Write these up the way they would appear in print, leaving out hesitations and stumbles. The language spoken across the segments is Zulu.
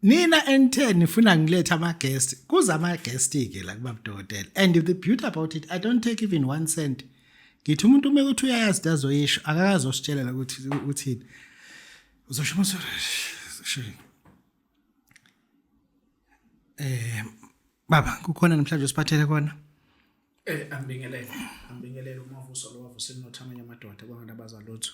Nina N10 nifuna ngilethe ama guest. Kuza ama guest ke la kuba dokotela. And the beauty about it, I don't take even one cent. Ngithi umuntu uma ukuthi uyayazi into azoyisho akakazositshela ukuthi uthini. Uzosho mase Eh baba kukhona namhlanje usiphathele kona? Eh angibingelele. Angibingelele uMavuso lo wavusa inotha amanye amadoda kwanganabaza lutho.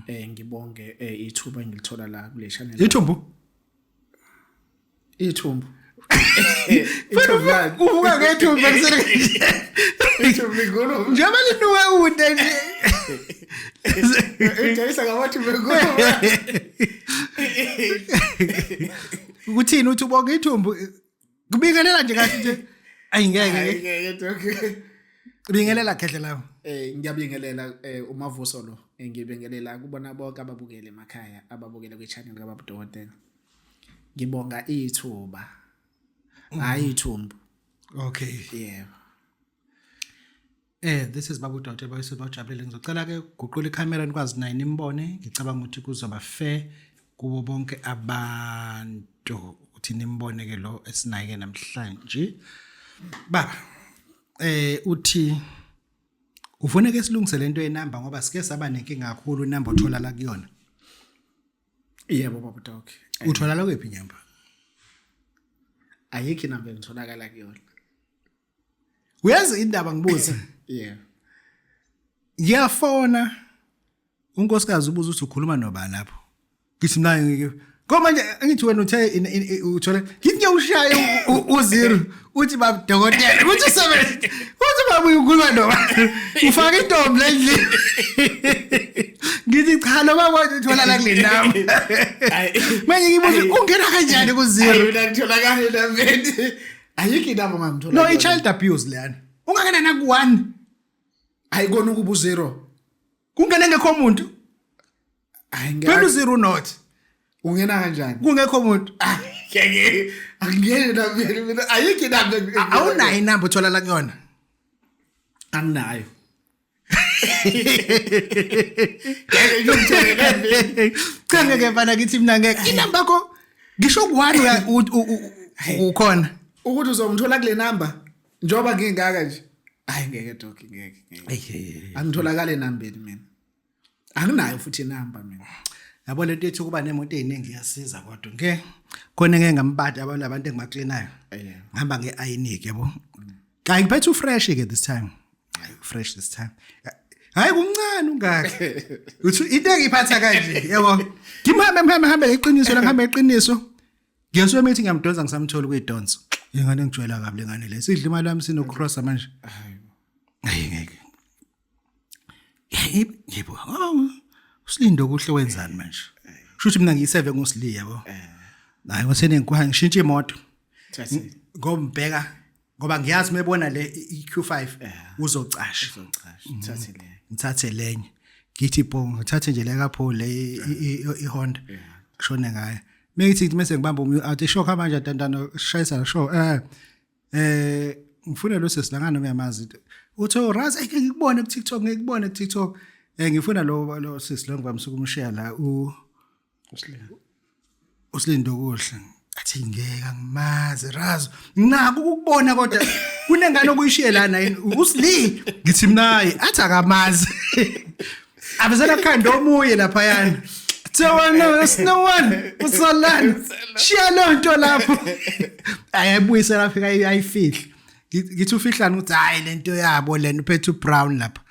Eh ngibonge ithuba engilithola la kule channel. Ithumbu? Ithumbu. Ithumbu. Uvuka ngethumbu ekuseni. Ithumbu likhulu. Njengoba linuka kude nje. Ejayisa ngamathumbu enkulu. Ukuthini uthi ubonga ithumbu kubingelela nje kahle nje. Ayi ngeke. Ngeke doc. Bingelela khehle lawo. Eh ngiyabingelela uMavuso lo. Ngibingelela kubona bonke ababukele emakhaya ababukele kwi channel kaBaba Dokotela. Ngibonga ithuba. Hayi ithumbu. Okay. Yebo. Eh this is Babu Doctor Bayise bajabulile ngizocela ke guqula ikhamera nikwazi naye nimbone ngicabanga ukuthi kuzoba fair kubo bonke abantu ukuthi nimbone ke lo esinaye ke namhlanje baba eh uthi ufuna ke silungise lento yenamba ngoba sike saba nenkinga kakhulu inamba othola la kuyona. Yebo baba Doc. Uthola la kwephi nyamba? Ayikho inamba engitholakala kuyona. Uyazi indaba ngibuze. Yeah. Ngiyafona unkosikazi ubuza ukuthi ukhuluma nobani lapho. Ngithi mina ngike Ngoba manje ngithi wena uthe uthole ngithi ngiyawushaya u-zero uthi baba dokotela uthi usebenze uthi baba ukhuluma nobani ufaka intombi la endlini ngithi cha lo baba uthola la kule namba manje ngibuza ungena kanjani ku-zero Mina ngitholakala enambeni. Ayikho inamba ongangithola. No, i-child abuse leyana. Ungangena naku-one. Ayikona ukuba u-zero. Kungena engekho muntu. Hayi Phela ngeke. u-zero not. Ungena kanjani? Kungekho muntu. Ngeke. Angingeni enambeni mina. Ayikho inamba. Awunayo inamba othola la kuyona. Anginayo. Ngeke ngimthole enambeni. Cha ngeke mfana ngithi mina ngeke. Inamba yakho ngisho ku-one ukhona. Ukuthi uzongithola kule namba njengoba ngingaka nje. Hayi ngeke Doc ngeke. ngeke. Angitholakali enambeni mina. Anginayo futhi inamba mina. Yabo lento ethi ukuba nemoto eziningi iyasiza kodwa ngeke khona ngeke ngambada abantu abantu engibaklinayo. Yeah. Ngihamba nge-ionic yabo. Hayi ngiphethe ufresh ke this time. Hayi fresh this time. Hayi kumncane ungaka. Uthi into engiphatha kanje yabo. Ngimhambe ngihambe ngihambe iqiniso la ngihambe iqiniso. Ngiyasuka methi ngiyamdonsa ngisamthola kuyidonso. Ingane ngijwayela kabi lengane le. Sidla imali yami sino cross manje. Hayi ngeke. Yebo. Usilindo kuhle wenzani manje? Shuthi mina ngiyiseve ngosili yabo. Hayi ngosene ngikwazi ngishintsha imoto. Ngombheka ngoba ngiyazi mebona le iQ5 uzocasha. Uzocasha. Thathe le. Ngithathe lenye. Ngithi bo ngithathe nje le kapho le iHonda. Kushone ngayo. Mengithi mase ngibamba umuntu athi shock manje dantana shayisa sho eh Eh ngifuna lo sesi langana uyamazi. Uthi oh Raz eke ngikubone ku TikTok ngikubone ku TikTok. Eh ngifuna lo lo sisi lo ngivamise ukumshare la u Usilindo kuhle. Athi ngeke angimazi Raz. Nginako ukukubona kodwa kunengane okuyishiye lana yini usli ngithi mina athi akamazi. Abizela khanda omunye lapha yana. Tsewana no one usalana. Shiya lonto lapho. Ayabuyisela afika ayifihle. Ngithi ufihlana ukuthi hayi lento yabo lena uphethe uBrown lapha.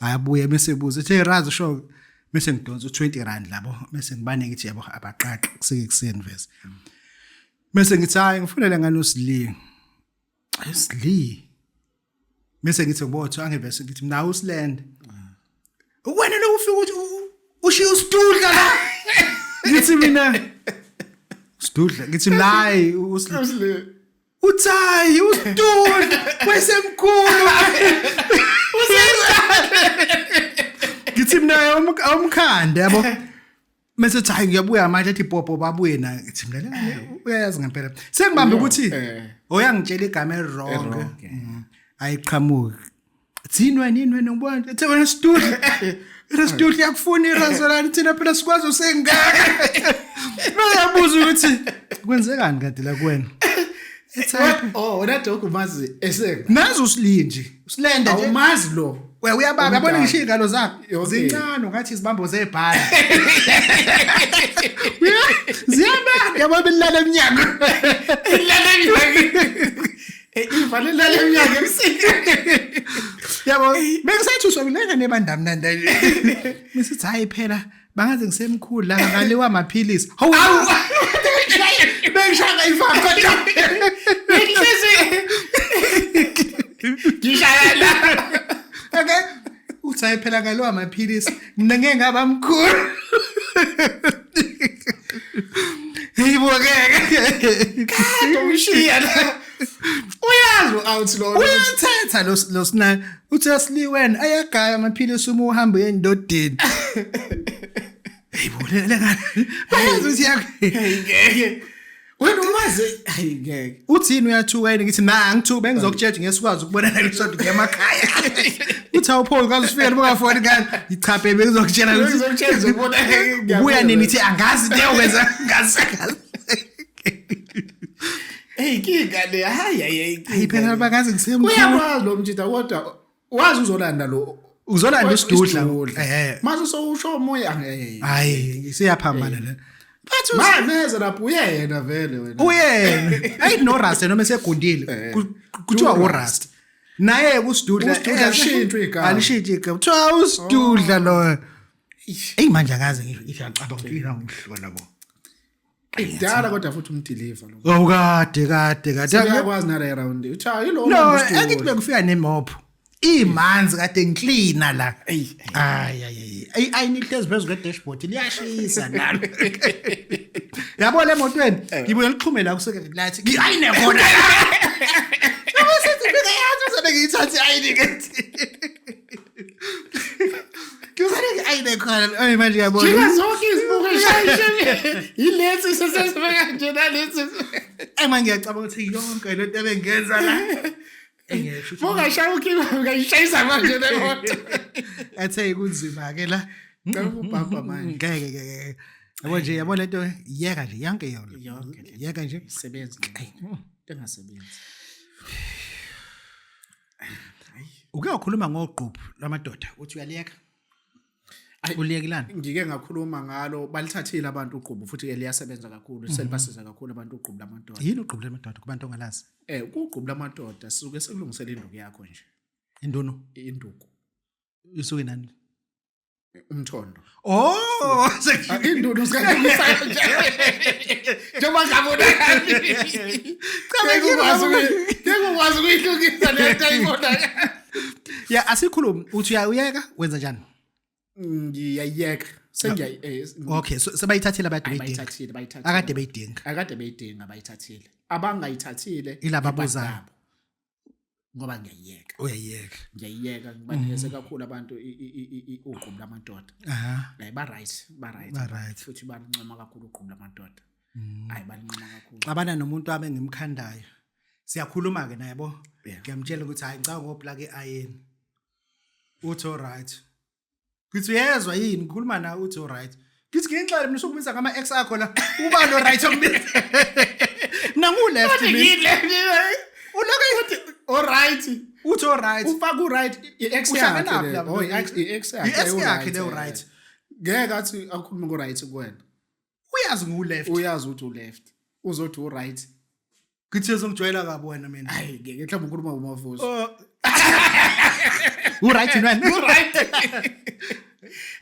Ayabuye bese buza ethi Razo sho bese ngidonsa u20 rand labo bese ngibane ngithi yabo abaqaqi kusike kuseni vese. Bese ngithi hayi ngifunele ngani uSli. Usli. Bese ngithi ngibotho angivese ngithi mina uSland. Wena lo ufika ukuthi ushiya usidudla la. Ngithi mina usidudla ngithi mina hayi uSli. Uthi hayi usidudla wesemkhulu. Ngithi mina awumkhande yabo. Mase ethi hayi ngiyabuya manje athi popo babuye na ngithi mina le uyayazi ngempela. Sengibambe ukuthi oyangitshela igama elwrong. Ayiqhamuki. Thini wena yini wena ngibona ethi wena sidudla. Residudla yakufuna irazolani thina phela sikwazi usengaka. Bayabuza ukuthi kwenzekani kade la kuwena. Oh, wena dog umazi esenga. Nazi usilinje. Usilenda nje. Awumazi lo. We uyababa yabona ngisho izingalo zakho Okay. zincane ungathi izibambo zebhala. Ziyabanda yabo belala emnyango. Ilala emnyango. Eh, ivale lala emnyango ekuseni. Yabo bengisethuswa mina ngane bandamnandi. Misithi hayi phela bangaze ngisemkhulu la ngaliwa amaphilisi. Hawu. Bengishaya ifaka kodwa. Ngihlezi. Ngishaya la. Okay. Uthi hayi phela ngaliwa amaphilisi. Mina ngeke ngaba mkhulu. Hey bokeke. Kade umshiya la. Uyazi out lo. Uyathetha lo lo sina uthi asiliweni ayagaya amaphilisi uma uhamba uye endodeni. Hey bo le le bayazi ukuthi yakhe. Hey ngeke. Wena umazi hayi ngeke. Uthini uyathuka yini ngithi na angithuki bengizokutshela ngeke sikwazi ukubonana lesonto ngiya emakhaya. Uthi awupho kaze ufike ungafoni kani. Ichaphe bengizokutshela ukuthi Ngizokutshela ngizobona. ubuya nini ithi angazi into yokwenza ngazi. Hey inkinga le hayi hayi Hayi phela bakaze ngisemkhulu. Uyakwazi lo mjita kodwa wazi uzolanda lo Uzolanda isidudla. Eh. Mase sowusho omunye angeke. Hayi siyaphambana la. Bathi Mameza lapho uyena vele wena. uyena ayi no rust noma esegundile Eh. kuthiwa urust naye kusidudla Usidudla alishintshwe igama. alishintshwe igama kuthiwa usidudla lo eyi manje akaze ngisho ithi ngicabanga ukuthi ila ngihlola bo Idala kodwa futhi umdeliver lo. oh kade kade kade Uyakwazi nale round. Uthi hayi lo no akithi bekufika nemopho imanzi kade ngiklina la Eyi. ay ay ay ayini hlezi phezu kwe-dashboard liyashisa nalo yabo le motweni ngibuye lixhume la kuseke light ayine khona yabo sithi fika yazi uzobe ngiyithathe ayini ke ngizane ayine khona ayi manje yabona Jika zonke izibuko eshayishe. Yilesi sesesifika nje nalesi. ayi manje ngiyacabanga ukuthi yonke le nto ebengenza la engiyasho ukuthi Mongashaya ukhipha ungayishayisa manje le moto. athe kunzima ke la Cela ukubhampa manje. ngeke ngeke yabo nje yabo lento yeka nje yonke yona Yonke le. yeka nje Isebenzi. Engasebenzi. uke wakhuluma ngogquphu lamadoda uthi uyaliyeka Ayi. uliyekelani Ngike ngakhuluma ngalo balithathile abantu uqhubu futhi ke liyasebenza kakhulu selibasiza kakhulu abantu uqhubu lamadoda. yini ugquphu lamadoda kubantu ongalazi Eh kuqhubu lamadoda sisuke sekulungisela induku yakho nje. induno Induku isuke nani umthondo. oh Induku sikalungisa nje. Njengoba ngabonakali. Cha, Ngeke ukwazi ngeke ukwazi ukuyihlukisa lento ayibonakali. ya asikhulume uthi uyayeka wenza njani Ngiyayeka. Sengiyayi okay so sebayithathile abade beyidinga bayithathile bayithathile. akade beyidinga Akade beyidinga bayithathile. Abangayithathile Ilaba abuzayo. ibhadi labo. Ngoba ngiyayeka. uyayeka Ngiyayeka ngibanikeze kakhulu abantu uqhubu lamadoda. aha Hayi ba right, ba right. Ba right. Futhi balincoma kakhulu uqhubu lamadoda. Hayi balincoma kakhulu. xabana nomuntu wami engimkhandayo siyakhuluma ke naye bo Yeah. ngiyamtshela ukuthi hayi ngicabanga ngoplug e-ayeni uthi alright ngithi uyezwa yini ngikhuluma nawe uthi alright ngithi ngiyinxele mina usukubiza ngama-ex akho la uba lo right okubiza mina ngu-left mina Ulokhu all right. uthi alright Ufaka u right i-ex Uhlangana yakhe. naphi le. lapho? Oh i-ex i-ex yakhe. I-ex u-right, yakhe le u-right. Ngeke athi akhulume ngo right kuwena. uyazi ngu-left Uyazi ukuthi u left. Uzothi u right. ngithi uzongijwayela kabi wena mina Hayi ngeke mhlawumbe ukhuluma ngomavuso. Oh. u-right yini wena U right.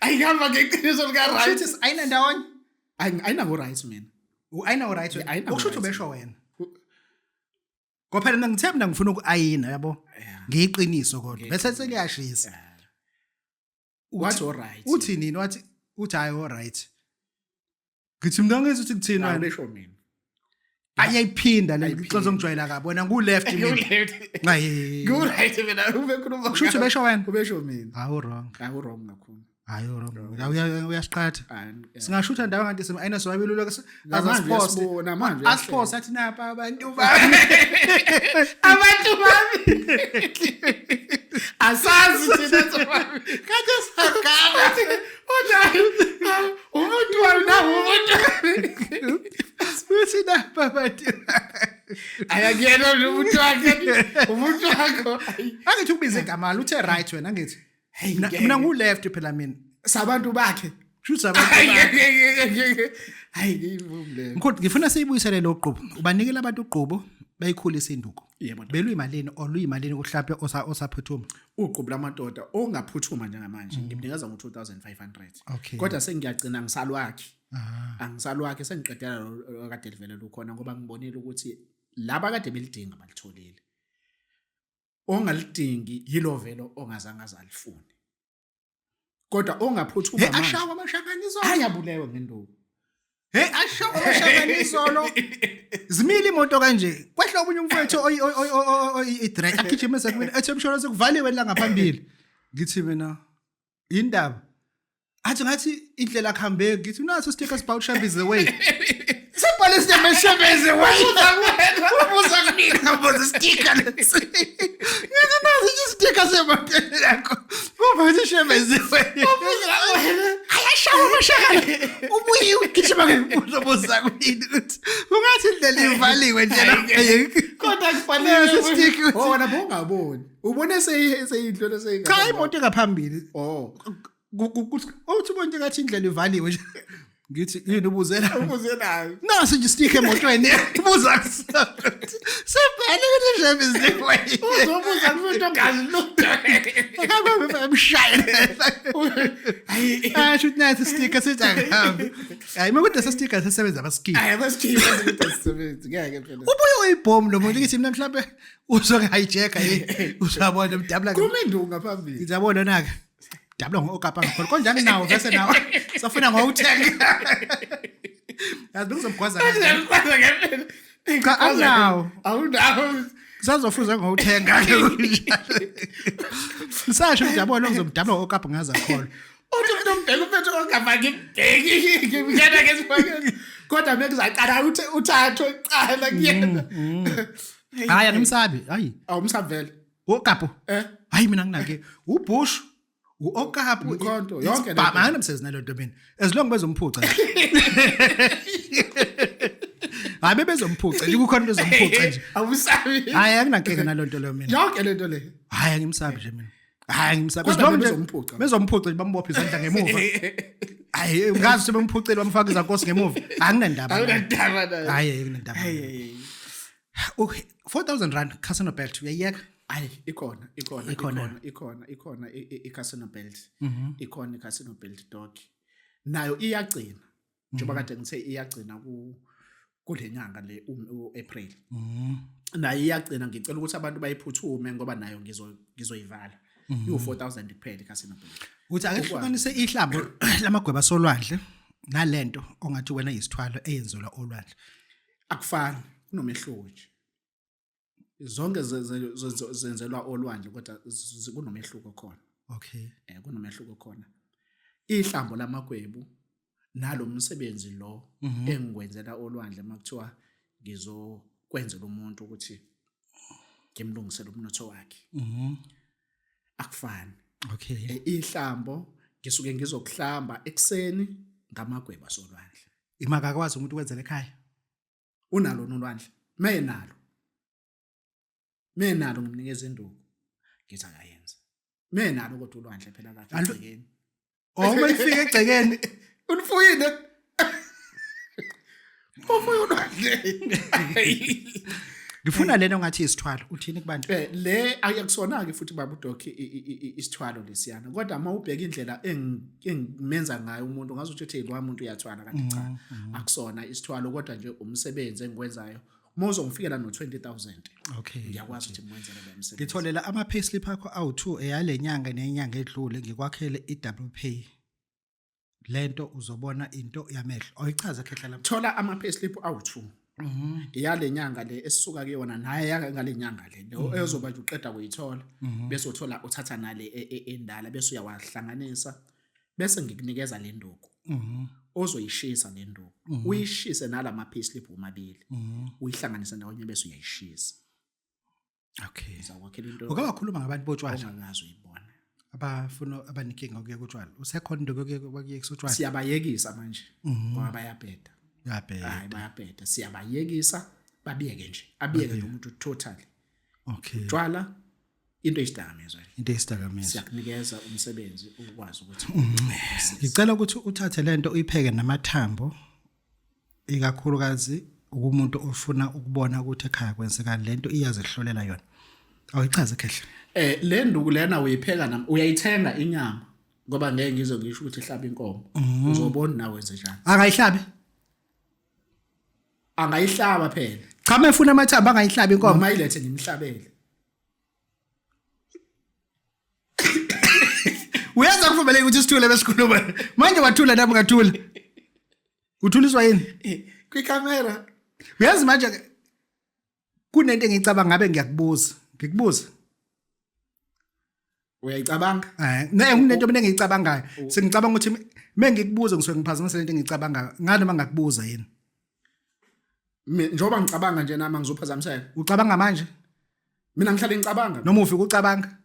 Ayihamba ngeqiniso lika right. Kusho ukuthi ayinandawonye Ayinako right mina. ayinawo right wena Ayinawo okusho ukuthi right. ubesho wena ngoba phela mina ngithe mina ngifuna uku-ayina yabo ngiyiqiniso kodwa bese seliyashisa Wathi all right. uthi nini wathi uthi hayi all right ngithi mina ngizwe ukuthi kuthini wena Ubesho mina. ayayiphinda le Ayiphinda. ngixoxa ngijwayela kabi wena ngu-left mina Hayi. Ngu right mina ube khuluma. Kusho ukuthi ubesho wena Ubesho mina. hawu wrong Hayi wrong kakhulu. Hayi uyasiqhatha. Singashutha ndawo kanti sima ayina sowabiluleka Namanje uyasibona, manje asiphose athi napa abantu bami. Abantu bami. Asazi thina sobami. Kade sagaba. Unjani? Umuntu wami nawo umuntu. Uthi napa abantu. Ayakuyena nje umuntu wakhe. Umuntu wakho. Angithi ukubiza igama uthe right wena angithi. Hey, Mina ngeke. mina ngu left phela mina. Sabantu bakhe. Shuthi abantu bakhe. Hayi ngiyivumle. Mkhulu ngifuna siyibuyisele lo gqubu. Ubanikela abantu ugqubu bayikhulisa induku. Yebo. Beluyimalini or luyimalini kuhlaphe osaphuthuma. Ugqubu lamadoda ongaphuthuma njengamanje ngimnikeza ngo2500. Okay. Kodwa sengiyagcina ngisalwakhe. Ah. Angisalwakhe sengiqedela lo kade livele lukhona ngoba ngibonile ukuthi laba kade belidinga balitholile. Ongalidingi yilo velo ongazange azalifune. Kodwa ongaphuthuma Hey manje. ashawa amashakanizolo. Ayabulewe ngenduku. Hey ashawa amashakanizolo. Zimile imoto kanje. Kwehla omunye umfowethu oyi oyi oyi i-drag agijimisa kumina ethi emsholo sekuvaliwe la ngaphambili. Ngithi mina indaba. Athi ngathi indlela kuhambeki ngithi unaso sticker sibhawu Shembe is the way. Sibhale istembe Shembe is the way. Ubuza kumina ngabuza sticker lesi. Ngithi naso sticker semotweni yakho. Kuba uthi Shembe is the way. Ubuza wena. Ayashawa amashakala. Ubuye ugijima ngebuzo buza kumina ukuthi ungathi indlela ivaliwe nje la. Kodwa kufanele Leso sticker ukuthi- Oh wena bongaboni. Ubone seyindlule seyinga. Cha imoto engaphambili. Oh. Uthi ubona ngathi indlela ivaliwe nje. Ngithi yini ubuzela? Ubuze nayo. Naso nje stick emotweni. Ubuza. Sebhale ukuthi Shembe is the way. Uzobuza kumuntu ongazi lutho. Akabe emshayela. Hayi. Ah shoot nathi sticker sithi akuhambi. Hayi mekude sesticker sesebenza abaskill. Hayi abasikhipha ukuthi asisebenzi ngeke phela. Ubuye uyibhomu lo muntu ngithi mina mhlambe uzohijacka ye. Uzabona mdabula. Kuma induku ngaphambili. Ngizabona naka. Dabula ngokapa ngikhona. Konje anginawo vese nawo. Safuna ngowuthenga. Yazi bengizomgwaza kanjani. Ngiyakwazi ngempela. Cha anginawo. Awunawo. Sazofuza ngowuthenga ke kunjalo. Ngisasho ukuthi yabona ngizomdabula ngokapa ngazakholwa. Uthi umuntu ombheka uphethe ongafaki ibheki ngimngena ke sifakeni. Kodwa mekuzaqala uthi uthathwe kuqala kuyena. Hayi angimsabi. Hayi. Awumsavele. Okapo. Eh. Hayi mina nginake. uBush uOkapo Umkhonto, yonke le nto. Anginamsebenzi nalento mina. As long bezomphuca. Hayi bebezomphuca nje kukhona into ezomphuca nje. Awusabi. Hayi anginankinga nalento leyo mina. Yonke lento le. Hayi angimsabi nje mina. Hayi angimsabi. Kodwa As long nje bezomphuca. Bezomphuca nje bambophe izandla ngemuva. Hayi ngazi sebemphucile bamfaka izankosi ngemuva. Anginandaba. Awunandaba nayo. Hayi anginandaba. Hey. Okay, 4000 rand Casino Belt uyayeka. Hayi ikhona ikhona Ikhona. ikhona ikhona ikhona i-Casino Belt. Ikhona i-Casino Belt dog. Nayo iyagcina. Njengoba kade ngithe iyagcina ku kule nyanga le uApril. Nayo iyagcina ngicela ukuthi abantu bayiphuthume ngoba nayo ngizoyivala. Iwu 4000 kuphela i-Casino Belt. Uthi ake hlukanise ihlambo lamagweba solwandle nalento ongathi wena isithwalo eyenzelwa olwandle. Akufani kunomehluko nje. Zonke zenzelwa olwandle kodwa kunomehluko khona. Okay. Kunomehluko khona. Ihlambo lamagwebu nalomsebenzi lo engikwenzela olwandle makuthiwa ngizokwenzela umuntu ukuthi ngimlungisele umnotho wakhe. Akufani. Okay. Ihlambo ngisuke ngizokuhlamba ekseni ngamagweba solwandle. Imaka akwazi umuntu ukwenzela ekhaya. Unalo nolwandle. Menalo. Menalo ngimnikeza induku. Ngithi akayenze. Menalo kodwa ulwandle phela kahle egcekeni. Oh uma ifika egcekeni Ulifuyile. Ufuye ulwandle. Ngifuna lena ongathi isithwalo uthini kubantu? Le akusona ke futhi baba uDoc isithwalo lesiyana kodwa uma ubheka indlela engimenza ngayo umuntu ngazuthi uthi lo umuntu uyathwala kanti cha akusona isithwalo kodwa nje umsebenzi engikwenzayo uma uzongifikela no 20000 Okay. ngiyakwazi ukuthi ngimwenzele lo msebenzi. Ngitholela ama payslip akho awu2 eyalenyanga nenyanga edlule ngikwakhele i-double pay. Lento uzobona into yamehlo. Oyichaza khehla lapho. Thola ama payslip awu2. Iyale nyanga le esisuka kuyona naye ngale nyanga le lo ezoba nje uqeda kuyithola bese uthola uthatha nale endala bese uyawahlanganisa Bese ngikunikeza le nduku. Ozoyishisa le nduku. Uyishise nalama payslip omabili. Uyihlanganise ndawonye bese uyayishisa. Okay. Uzakwakhela into Uke wakhuluma ngabantu botshwala ongakaze uyibone. Abafuna abaninkinga ukuya kutshwala. Usekhona into yokuya bakuyekisa utshwala? Siyabayekisa manje ngoba bayabheda. Uyabheka. Hayi, bayabheda. Siyabayekisa babiyeke nje. Abiyeke nje umuntu totally. Utshwala into eyisidakamizwa. Into eyisidakamizwa. Siyakunikeza umsebenzi ukwazi ukuthi Ngicela ukuthi uthathe lento uyipheke namathambo, ikakhulukazi ukumuntu ofuna ukubona ukuthi ekhaya kwenzekani, lento iyazihlolela yona. Awuyichaze, Khehla. Le nduku lena uyipheka nam uyayithenga inyama ngoba ngeke ngize ngisho ukuthi ihlaba inkomo. Uzobona nawe wenze njani. Akayihlabi. Angayihlaba phela. Cha, mefuna amathambo angayihlabi inkomo. Noma ilethe ngimhlabele. Uyaza kuvumeleka ukuthi sithule besikhuluma. Manje wathula nami ngathula. Uthuliswa yini? Kwi-camera. Uyazi manje ke kunento engicabanga ngabe ngiyakubuza. Ngikubuza. Uyayicabanga? Ne kunento mina engiyicabangayo. Sengicabanga ukuthi mengikubuza ngisuke ngiphazamisa lento engiyicabangayo. Ngani noma ngakubuza yini? Njengoba ngicabanga nje nami ngizophazamiseka. Ucabanga manje? Mina ngihlale ngicabanga. Noma ufika ucabanga?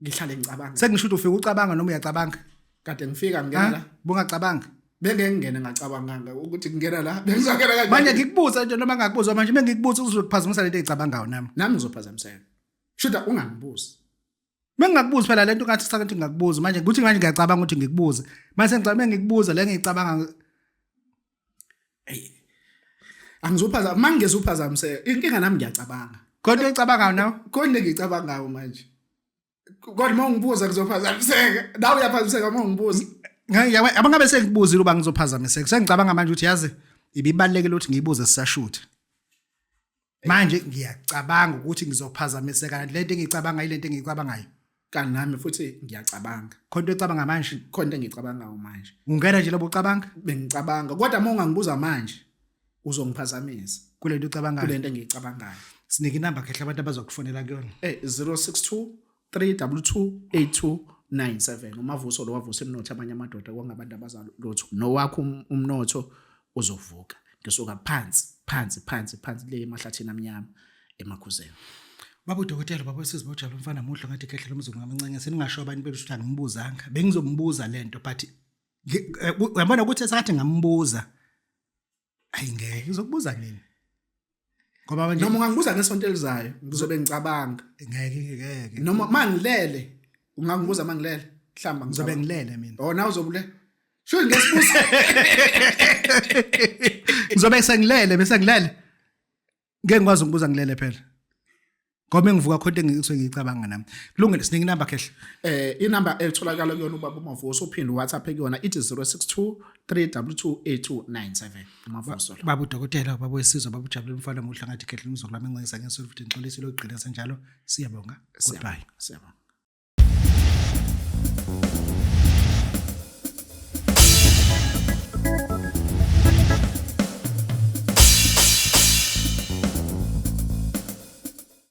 Ngihlale ngicabanga. Sengisho ukuthi ufika ucabanga noma uyacabanga? Kade ngifika ngingena la. Bungacabanga? Bengeke ngingene ngacabanganga ukuthi ngingena la. Bengizongena kanjani? Manje ngikubuza nje noma ngakubuza manje mengikubuza uzokuphazamisa lento eyicabangayo nami. Nami ngizophazamiseka. Shuda ungangibuzi. Mengingakubuzi phela lento ngathi sakathi ngingakubuza manje ukuthi manje ngiyacabanga ukuthi ngikubuze. Mase ngicabanga ngikubuza le ngiyicabanga. Ey. Angizophazama mangizophazamiseka. Inkinga nami ngiyacabanga. Kodwa uyicabangayo nawe? Kodwa ngiyicabangayo manje. Kodwa uma ungibuza ngizophazamiseka. Nawe uyaphazamiseka uma ungibuza. Abangabe sengikubuzile uba ngizophazamiseka. Sengicabanga manje ukuthi yazi ibibalekile ukuthi ngiyibuze sisashutha. Manje ngiyacabanga ukuthi ngizophazamiseka lento engicabanga ilento engiyicabangayo. Kanti nami futhi ngiyacabanga. Khona into ocabanga manje? Khona into engiyicabangayo manje. Ungena nje lobo ucabanga? Bengicabanga. Kodwa uma ungangibuza manje uzongiphazamisa. Kule nto ucabangayo. Kule nto engiyicabangayo. Sinike inamba, Khehla, abantu abazokufonela kuyona. 062 322 8297. Umavuso lo wavusa imnotho abanye amadoda kwangabantu abazalutho. Nowakho umnotho uzovuka. Ngisuka phansi phansi phansi phansi le emahlathini amnyama emakhuzeni. Baba udokotela, baba wesizwe, bojabula umfana muhle ngathi Khehla lomzungu ngamancane. Seningasho abantu bethu ukuthi angimbuzanga. Bengizombuza lento but uyabona ukuthi esathi ngambuza. Ayi ngeke ngizokubuza nini? Ngoba manje Noma ungangibuza ngesonto elizayo ngizobe ngicabanga. Ngeke ngeke. Noma mangilele ungangibuza mangilele mhlamba ngizobe ngilele mina. Oh, nawe uzobule. Sho ngesibuza. Ngizobe sengilele bese ngilele. Ngeke ngikwazi ukubuza ngilele phela. Ngoba engivuka khona engisuke ngiyicabanga nami. Kulungile, sinike inamba, Khehla. Inamba etholakala kuyona ubaba uMavuso uphinde WhatsApp kuyona ithi 062 322 8297. uMavuso lo. Baba udokotela, baba wesizwe, baba ujabule umfana muhle ngathi Khehla umzukulu wami engcengisa ngesolo futhi ngixolise lokugcina senjalo. Siyabonga. Goodbye. Siyabonga.